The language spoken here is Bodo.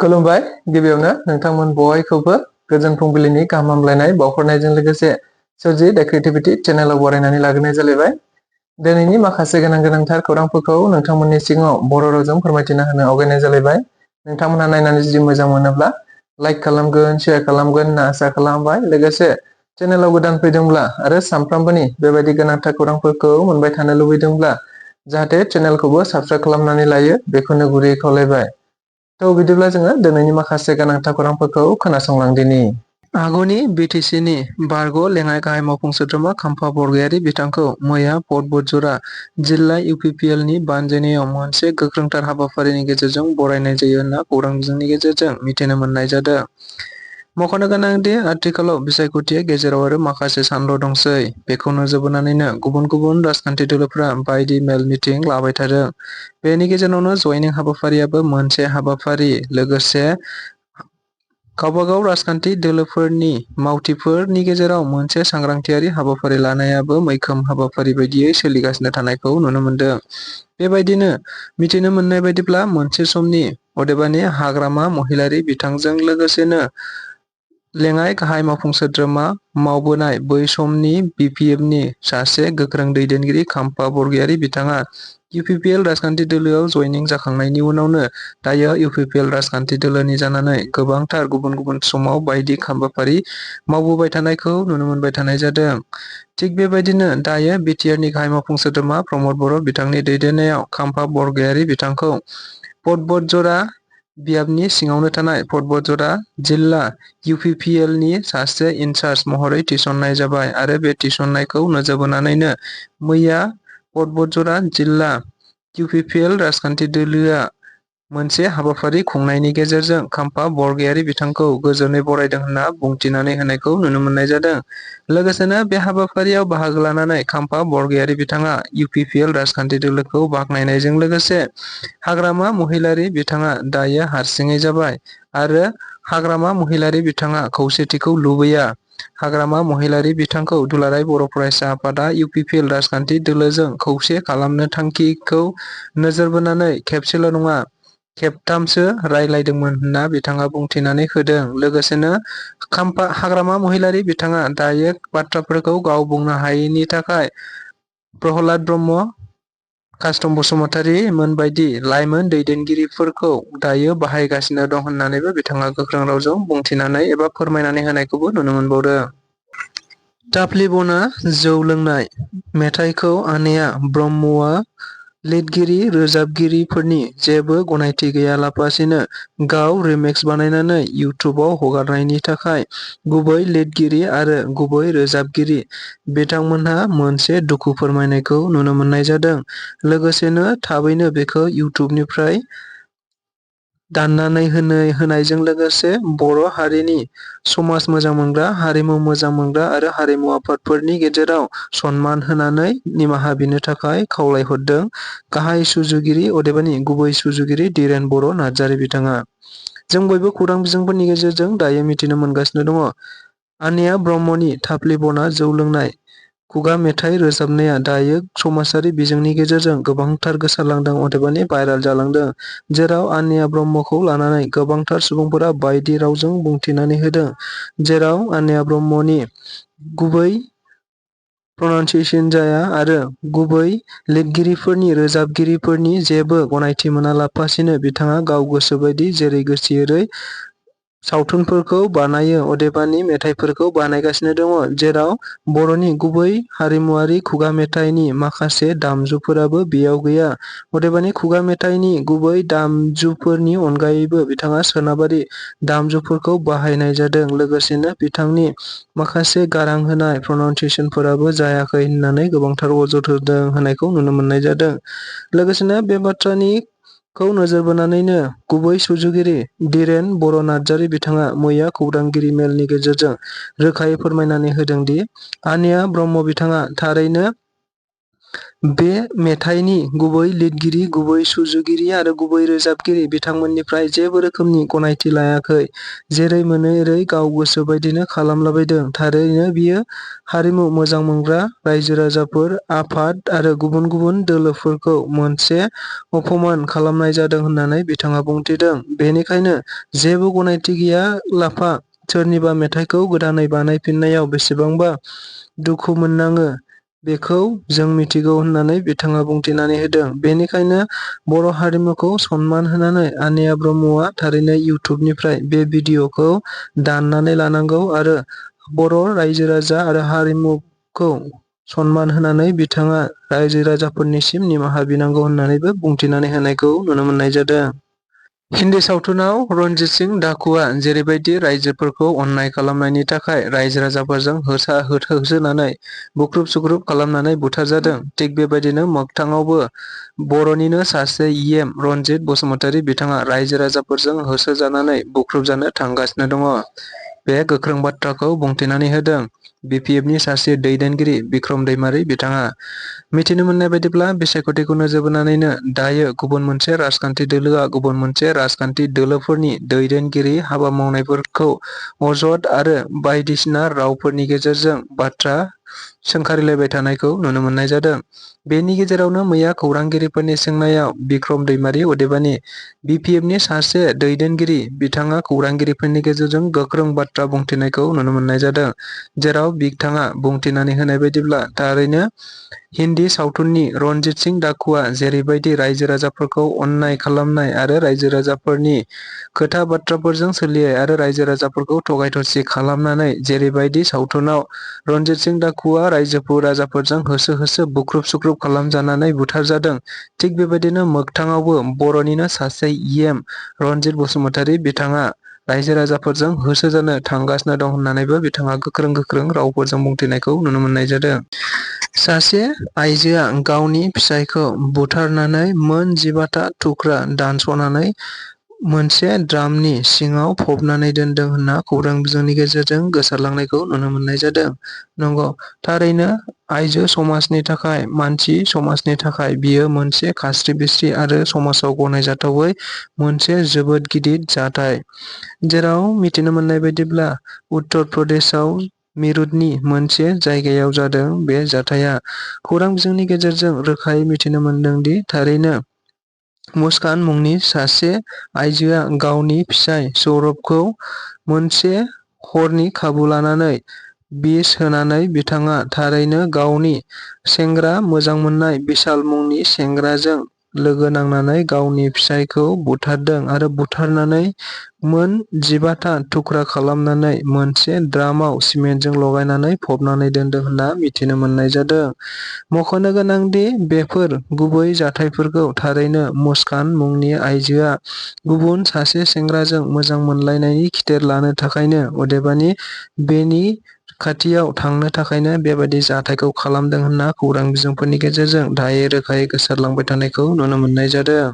खुलुमबाय गिबियावनो नोंथांमोन बयखौबो गोजोन फुंबिलिनि गाहाम हामलायनाय बावहरनायजों लोगोसे सोरजि द क्रिएटिविटी चेनेलाव बरायनानै लाग्रोनाय जालायबाय। दिनैनि माखासे गोनांथार खौरांफोरखौ नोंथांमोननि सिगाङाव बर' रावजों फोरमायथिना होनो आवगायनाय जालायबाय। नोंथांमोनहा नायनानै जुदि मोजां मोनोब्ला लाइक खालामगोन, शेयार खालामगोन होनना आसा खालामबाय। लोगोसे चेनेलाव गोदान फैदोंब्ला आरो सानफ्रामबोनि बेबायदि गोनांथार खौरांफोरखौ मोनबाय थानो लुबैदोंब्ला जाहाथे चेनेलखौबो साबस्क्राइब खालामनानै लायो बेखौनो गुरैयै खावलायबाय। बिदिब्ला जोङो दिनैनि माखासे गोनांथार खौरांफोरखौ खोनासंलांदिनि। आगुनि बिटिसिनि बारग' लेङाइ गाहाय मावफुं सोद्रोमा खाम्फा बरगयारि बिथांखौ मैया बतझ'र जिल्ला इउपिपिएलनि बानजायनायाव मोनसे गोख्रोंथार हाबाफारिनि गेजेरजों बरायनाय जायो होनना खौरां बिजोंनि गेजेरजों मिथिनो मोननाय जादों। मख'नो गोनांदि आथिखालाव बिसायख'थिया गेजेराव आरो माखासे सानल' दंसै। बेखौ नोजोर बोनानैनो गुबुन गुबुन राजखान्थि दोलोफोरा बायदि मेल मिटिं लाबाय थादों। बेनि गेजेरावनो जयनिं हाबाफारियाबो मोनसे हाबाफारि। लोगोसे गावबागाव राजखान्थि दोलोफोरनि मावथिफोरनि गेजेराव मोनसे सांग्रांथियारि हाबाफारि लानायाबो मैखोम हाबाफारि बायदियै सोलिगासिनो थानायखौ नुनो मोनदों। बेबायदिनो मिथिनो मोननाय बायदिब्ला मोनसे समनि अदेबानि हाग्रामा महिलारि बिथांजों लोगोसेनो लेङाइ गाहाय मावफुं सोद्रोमा मावबोनाय बै समनि बिपिएफनि सासे गोख्रों दैदेनगिरि खाम्फा बरगयारि बिथाङा इउपिपिएल राजखान्थि दोलोआव जयनिं जाखांनायनि उनावनो दायो इउपिपिएल राजखान्थि दोलोनि जानानै गोबांथार गुबुन गुबुन समाव बायदि हाबाफारि मावबोबाय थानायखौ नुनो मोनबाय थानाय जादों। थिग बेबायदिनो दायो बिटिआरनि गाहाय मावफुं सोद्रोमा प्रमद बर' बिथांनि दैदेननायाव खाम्फा बरगयारि बिथांखौ बतझ'र बियाबनि सिङावनो थानाय बतझ'र जिल्ला इउपिपिएलनि सासे इनचार्ज महरै थिसननाय जाबाय आरो बे थिसननायखौ नोजोर बोनानैनो मैया बतझ'र जिल्ला इउपिपिएल राजखान्थि दोलोआ मोनसे हाबाफारि खुंनायनि गेजेरजों खाम्फा बरगयारि बिथांखौ गोजोनै बरायदों होनना बुंथिनानै होनायखौ नुनो मोननाय जादों। लोगोसेनो बे हाबाफारियाव बाहागो लानानै खाम्फा बरगयारि बिथाङा इउपिपिएल राजखान्थि दोलोखौ बाख्नायनायजों लोगोसे हाग्रामा महिलारि बिथाङा दायो हारसिङै जाबाय आरो हाग्रामा महिलारि बिथाङा खौसेथिखौ लुबैया। हाग्रामा महिलारि बिथांखौ दुलाराय बर' फरायसा आफादा इउपिपिएल राजखान्थि दोलोजों खौसे खालामनो थांखिखौ नोजोर बोनानै खेबसेल' नङा खेबथामसो रायज्लायदोंमोन होनना बिथाङा बुंथिनानै होदों। लोगोसेनो हाग्रामा महिलारि बिथाङा दायो बाथ्राफोरखौ गाव बुंनो हायैनि थाखाय प्रहलाद ब्रह्म, कास्टम बसुमतारी मोनबायदि लाइमोन दैदेनगिरिफोरखौ दायो बाहायगासिनो दं होननानैबो बिथाङा गोख्रों रावजों बुंथिनानै एबा फोरमायनानै होनायखौबो नुनो मोनबावदों। टाफ्लिबना जौ लोंनाय मेथाइखौ आनेया ब्रह्मआ लिरगिरि रोजाबगिरिफोरनि जेबो गनायथि गैयालाबासिनो गाव रिमिक्स बानायनानै इउटिउबआव हगारनायनि थाखाय गुबै लिरगिरि आरो गुबै रोजाबगिरि बिथांमोनहा मोनसे दुखु फोरमायनायखौ नुनो मोननाय जादों। लोगोसेनो थाबैनो बेखौ इउटिउबनिफ्राय दाननानै होनायजों लोगोसे बर' हारिनि समाज मोजां मोनग्रा, हारिमु मोजां मोनग्रा आरो हारिमु आफादफोरनि गेजेराव सनमान होनानै निमाहा बिनो थाखाय खावलायहरदों। गाहाय सुजुगिरि अदेबानि गुबै सुजुगिरि धीरेन बर' नार्जारि बिथाङा। जों बयबो खौरां बिजोंफोरनि गेजेरजों दायो मिथिनो मोनगासिनो दङ। आनेया ब्रह्मनि टाफ्लिबना जौ लोंनाय खुगा मेथाइ रोजाबनाया दायो समाजारि बिजोंनि गेजेरजों गोबांथार गोसारलांदों अदेबानि भाइरेल जालांदों। जेराव आनेया ब्रह्मखौ लानानै गोबांथार सुबुंफोरा बायदि रावजों बुंथिनानै होदों। जेराव आनेया ब्रह्मनि गुबै प्रनाउनसिएसन जाया आरो गुबै लिरगिरिफोरनि रोजाबगिरिफोरनि जेबो गनायथि मोनालाबासिनो बिथाङा गाव गोसोबायदि जेरै गोसो एरै सावथुनफोरखौ बानायो अदेबानि मेथाइफोरखौ बानायगासिनो दङ। जेराव बर'नि गुबै हारिमुआरि खुगा मेथाइनि माखासे दामजुफोराबो बेयाव गैया। अदेबानि खुगा मेथाइनि गुबै दामजुफोरनि अनगायैबो बिथाङा सोनाबारि दामजुफोरखौ बाहायनाय जादों। लोगोसेनो बिथांनि माखासे गारां होनाय प्रनाउनसिएसनफोराबो जायाखै होननानै गोबांथार अजद होनायखौ नुनो मोननाय जादों। लोगोसेनो बे बाथ्राखौ नोजोर बोनानैनो गुबै सुजुगिरि धीरेन बर' नार्जारि बिथाङा मैया खौरांगिरि मेलनि गेजेरजों रोखायै फोरमायनानै होदों दि आनेया ब्रह्म बिथाङा थारैनो बे मेथाइनि गुबै लिरगिरि, गुबै सुजुगिरि आरो गुबै रोजाबगिरि बिथांमोननिफ्राय जेबो रोखोमनि गनायथि लायाखै। जेरै मोनो एरै गाव गोसो बायदिनो खालामलाबायदों। थारैनो बियो हारिमु मोजां मोनग्रा रायजो-राजाफोर, आफाद आरो गुबुन गुबुन दोलोफोरखौ मोनसे अपमान खालामनाय जादों होननानै बिथाङा बुंथिदों। बेनिखायनो जेबो गनायथि गैयालाफा सोरनिबा मेथाइखौ गोदानै बानायफिननायाव बेसेबांबा दुखु मोननाङो बेखौ जों मिथिगौ होननानै बिथाङा बुंथिनानै होदों। बेनिखायनो बर' हारिमुखौ सनमान होनानै आनेया ब्रह्मआ थारैनो इउट्युबनिफ्राय बे भिडिअ'खौ दाननानै लानांगौ आरो बर' रायजो-राजा आरो हारिमुखौ सनमान होनानै बिथाङा रायजो-राजाफोरनिसिम निमाहा बिनांगौ होननानैबो बुंथिनानै होनायखौ नुनो मोननाय जादों। हिन्दी सावथुनाव रनजित सिं डाकुआ जेरैबायदि राइजोफोरखौ अननाय खालामनायनि थाखाय रायजो-राजाफोरजों होसोनानै बुख्रुब-सुख्रुब खालामनानै बुथारजादों, थिग बेबायदिनो मोगथाङावबो बर'निनो सासे इएम रनजित बसुमतारी बिथाङा रायजो-राजाफोरजों होसोजानानै बुख्रुबजानो थांगासिनो दङ। बे गोख्रों बाथ्राखौ बुंथिनानै होदों बिपिएफनि सासे दैदेनगिरि बिक्रम दैमारी बिथाङा। मिथिनो मोननाय बायदिब्ला बिसायख'थिखौ नोजोर बोनानैनो दायो गुबुन मोनसे राजखान्थि दोलोआ गुबुन मोनसे राजखान्थि दोलोफोरनि दैदेनगिरि हाबा मावनायफोरखौ अजद आरो बायदिसिना रावफोरनि गेजेरजों बाथ्रा सोंखारिलायबाय थानायखौ नुनो मोननाय जादों। बेनि गेजेरावनो मैया खौरांगिरिफोरनि सोंनायाव बिक्रम दैमारी अदेबानि बिपिएफनि सासे दैदेनगिरि बिथाङा खौरांगिरिफोरनि गेजेरजों गोख्रों बाथ्रा बुंथिनायखौ नुनो मोननाय जादों। जेराव बिथाङा बुंथिनानै होनाय बायदिब्ला थारैनो हिन्दी सावथुननि रनजित सिं डाकुआ जेरैबायदि रायजो-राजाफोरखौ अननाय खालामनाय आरो रायजो-राजाफोरनि खोथा बाथ्राफोरजों सोलियै आरो रायजो-राजाफोरखौ थगाय-थसि खालामनानै जेरैबायदि सावथुनाव रनजित सिं डाकुआ रायजो-राजाफोरजों होसो बुख्रुब-सुख्रुब खालामजानानै बुथारजादों, थिग बेबायदिनो मोगथाङावबो बर'निनो सासे इएम रनजित बसुमतारी बिथाङा रायजो-राजाफोरजों होसोजानो थांगासिनो दं होननानैबो बिथाङा गोख्रों रावफोरजों बुंथिनायखौ नुनो मोननाय जादों। सासे आइजोआ गावनि फिसायखौ बुथारनानै मोन 15था थुख्रा दानस'नानै मोनसे ड्रामनि सिङाव फबनानै दोनदों होनना खौरां बिजोंनि गेजेरजों गोसारलांनायखौ नुनो मोननाय जादों। नंगौ, थारैनो आइजो समाजनि थाखाय, मानसि समाजनि थाखाय बियो मोनसे खास्रि-बिस्रि आरो समाजाव गनायजाथावै मोनसे जोबोद गिदिर जाथाय। जेराव मिथिनो मोननाय बायदिब्ला उत्तर प्रदेशआव मिरुतनि मोनसे जायगायाव जादों बे जाथाया। खौरां बिजोंनि गेजेरजों रोखायै मिथिनो मोनदों दि थारैनो मुस्कान मुंनि सासे आइजोआ गावनि फिसाय सौरभखौ मोनसे हरनि खाबु लानानै बिस होनानै बिथाङा थारैनो गावनि सेंग्रा मोजां मोननाय बिशाल मुंनि सेंग्राजों लोगो नांनानै गावनि फिसायखौ बुथारदों आरो बुथारनानै मोन 15था थुख्रा खालामनानै मोनसे ड्रामाव सिमेन्टजों लगायनानै फबनानै दोनदों होनना मिथिनो मोननाय जादों। मख'नो गोनांदि बेफोर गुबै जाथायफोरखौ थारैनो मुस्कान मुंनि आइजोआ गुबुन सासे सेंग्राजों मोजां मोनलायनायनि खिथेर लानो थाखायनो अदेबानि बेनि खाथियाव थांनो थाखायनो बेबादि जाथायखौ खालामदों होनना खौरां बिजोंफोरनि गेजेरजों दायो रोखायै गोसारलांबाय थानायखौ नुनो मोननाय जादों।